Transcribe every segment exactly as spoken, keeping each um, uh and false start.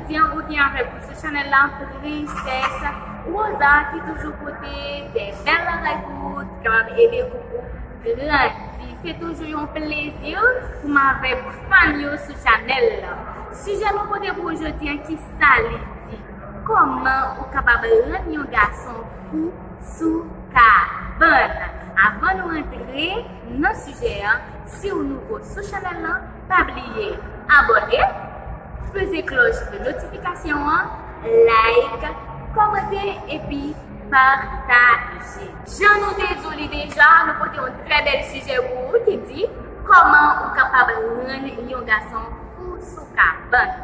Jan ou gen avèk ou sou chanèl la, Princess Rosa ki toujou pote de bèl bagay pou ou, ki kapab ede koup ou grandi. Se toujou yon plezi pou m avèk fan yo sou chanèl la. Sijè nou pote pou ou jodi a, ki sa li di? Kòman ou kapab rann yon gason fou sou kabann? Avan nou antre nan sijè a, si w nouvo sou chanèl la, pa bliye abòne, peze klòch de notifikasyon an, like, kòmante epi pataje. Jan nou te di w li deja, nou pote yon trè bèl sijè pou ou ki di kòman ou kapab rann yon gason fou sou kabann.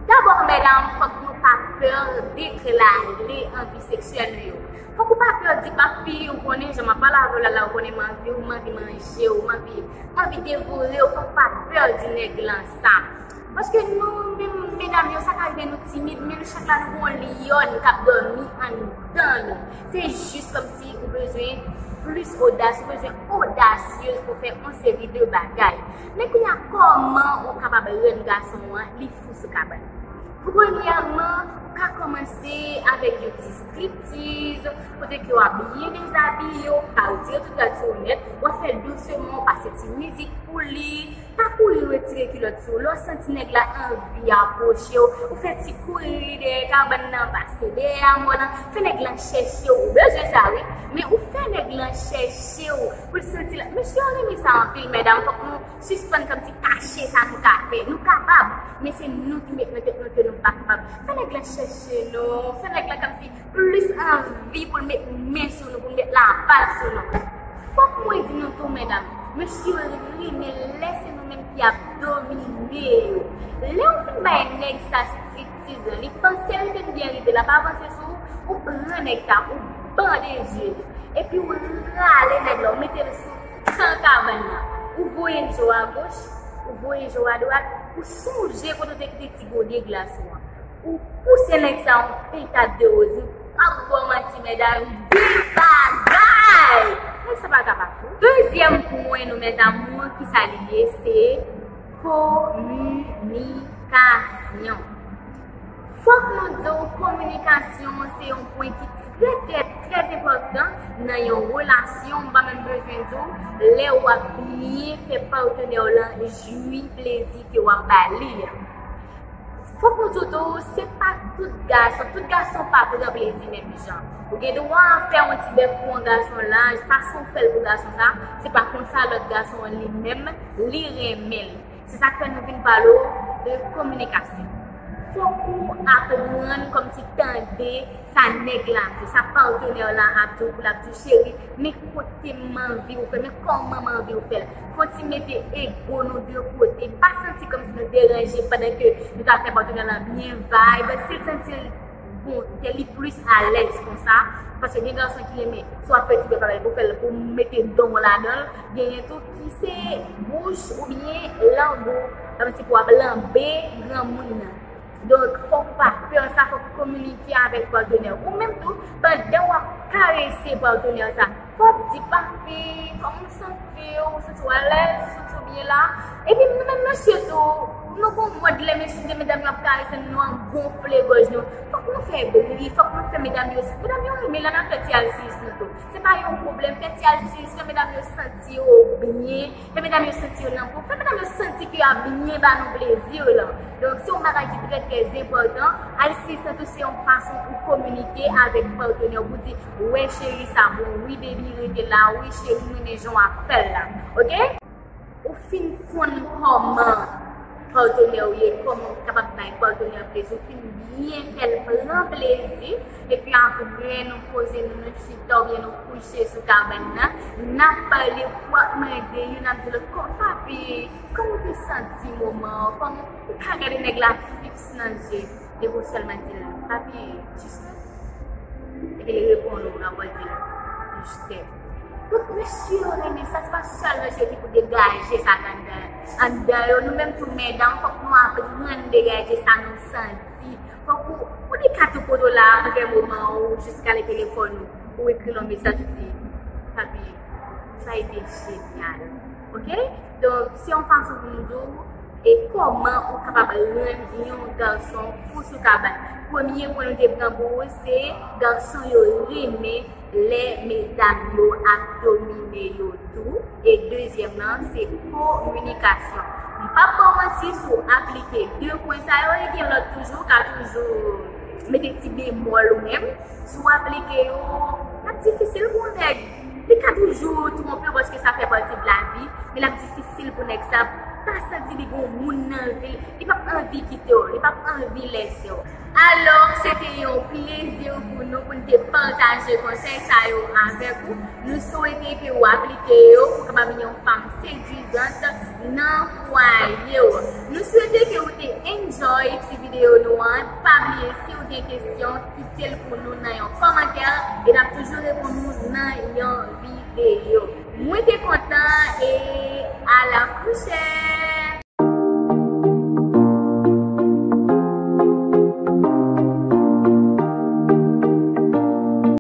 Dabò, medam, fòk nou pa pè deklare anvi seksyèl nou yo. Fòk ou pa pè di, papi, ou konnen jan m ap pale avè w la, la, ou konnen m anvi w, m anvi manje w, m anvi, m anvi devore w, fòk ou pa pè di nèg lan sa. Paske nou menm medam yo, sa ka rive nou timid, men nou chak la nou gon lyòn k ap dòmi anndan nou. Se jis kòmsi ou bezwen plis odas, ou bezwen odasyez pou fè yon seri de bagay. Men kounye a, kòman ou kapab rann gason an li fou sou kabann? Premyèman, ou ka kòmanse avèk yon ti striptiz, kote ke w ap byen dezabiye, w pa retire tout rad sou ou nèt, w ap fè l douseman, w pase ti mizik pou li, pa kouri retire kilòt sou ou. Lè w santi nèg la anvi apwoche w, ou fè ti kouri dèyè kabann nan, pase dèyè amò lan, fè nèg lan chèche w. Ou bezwen sa, wi, men ou fè nèg lan chèche w pou l santi l. Mesye yo renmen sa anpil, medam, fòk nou sispann kòmsi kache sa nou ka fè. Nou kapab, men se nou ki met nan tèt nou ke nou pa kapab. Fè nèg lan chèche nou, fè nèg lan kòmsi plis anvi pou l met men sou nou, pou l met lapat sou nou. Fòk mwen di nou tou, medam, mesye yo renmen lè se nou menm ki ap domine yo. Lè w fin bay nèg sa striptiz lan, li panse l fin byen rive, l ap avanse sou ou, ou pran nèg sa, ou bande zye li. Epi ou rale nèg la, ou mete l sou kan kabann nan. Ou voye je w agoch, ou voye je w adwat, ou sonje kote w te kite ti gode glas ou an. Ou pouse nèg sa yon pentad de woz, ou p ap ba w manti, medam, bèl bagay! Nèg sa pa ka pa fou. Dezyèm pwen nou, mes amours, ki sa li ye? Se kominikasyon. Fòk nou di w, kominikasyon se yon pwen ki trè, trè, trè enpòtan nan yon relasyon. M pa menm bezwen di w, lè w ap byen fè patnè w lan jwi plezi ke w ap ba li a. Fòk nou di w tou, se pa tout gason, tout gason pa pran plezi menm jan. Ou gen dwa fè yon ti bèf pou yon gason la, fason w fè l pou gason sa, se pa konsa lòt gason an li menm, li renmen l. Se sa k fè nou vin pale w de kominikasyon. Fòk ou aprann kòmsi tande sa nèg la ap di w, sa patnè w la ap di w, pou l ap di w, cheri, men kote m anvi w fè, men kòman m anvi w fè l. Fò w ti mete ego nou de kote. Pa santi kòmsi nou deranje pandan ke nou ta fè patnè w lan byen vibe. Si l santi l, bon, ke li plis alèz konsa, paske gen gason ki renmen, si w ap fè ti bèf avè l, pou fè l, pou mete don w ladan l, genyen tou ki se bouch oubyen lang ou, kòmsi pou w ap lanbe granmoun nan. Donk, fòk ou pa pè sa, fòk ou kominike avèk patnè w. Ou menm tou, pandan w ap karese patnè w sa, fò w di, papi, kòman w santi w? Ou santi w alèz? Ou santi w byen la? Epi nou menm mesye tou, nou gon mòd lè mesye, medam yo ap karese nou, nou ap gonfle gòj nou. Fòk nou fè bri, fòk nou fè medam yo, medam yo renmen lè n ap fè ti alsiyis nou tou. Se pa yon pwoblèm, fè ti alsiyis, fè medam yo santi yo byen, fè medam yo santi yo nan pwòp, fè medam yo santi ke y ap byen ba nou plezi lan. Donk, se yon bagay ki trè, trè enpòtan. Alsiyis lan tou se yon fason pou kominike avèk patnè w, pou di, wè cheri, sa bon, wi baby, rete la, wi cheri, m renmen jan w ap fè l la. Oke? Ou fin konn kòman patnè w ye, kòman w kapab bay patnè w plezi, ou fin byen fè l pran plezi, epi apre nou poze nou, nou chita oubyen nou kouche sou kabann nan, n ap pale, w ap mande youn ap di lòt, kòman papi, kòman w te santi moman an, kòman ou ka gade nèg la fiks nan zye, depi w sèlman di l, papi, jis Epi li reponn ou, nan bò di l, je t'aime. Tout mesye yo renmen sa, se pa sèl mesye ki pou degaje sa k anndan, anndan yo. Nou menm tou medam, fòk nou aprann degaje sa nou santi. Fòk ou, ou dekate kote w la apre moman ou, jis gade telefòn ou, ou ekri l yon mesaj, ou di, papi, sa a été génial. Oke? Donk, se yon fason pou nou di w, E kòman ou kapab rann yon gason fou sou kabann? Premye pwen nou te pran pou ou se gason yo renmen lè medam yo ap domine yo tou. E dezyèm nan se kominikasyon. M p ap ba w manti, si w aplike de pwen sa yo, e gen lòt toujou, ou ka toujou mete ti bemòl ou menm. Si w aplike yo, l ap difisil pou yon nèg. Li ka toujou twonpe w paske sa fè pati de lavi, men l ap difisil pou nèg sa pa santi li gen yon moun nan vi l. Li p ap anvi kite w, li p ap anvi lèse w. Alò, se te yon plezi pou nou, pou n te pataje konsèy sa yo avèk ou. Nou swete ke w aplike yo pou w kapab yon fanm sedwizant nan fwaye w. Nou swete ke w te enjoy ti videyo nou an. Pa bliye, si w gen kesyon, kite l pou nou nan yon kòmantè e n ap toujou reponn ou nan yon videyo. Mwen te kontan e a la pwochèn!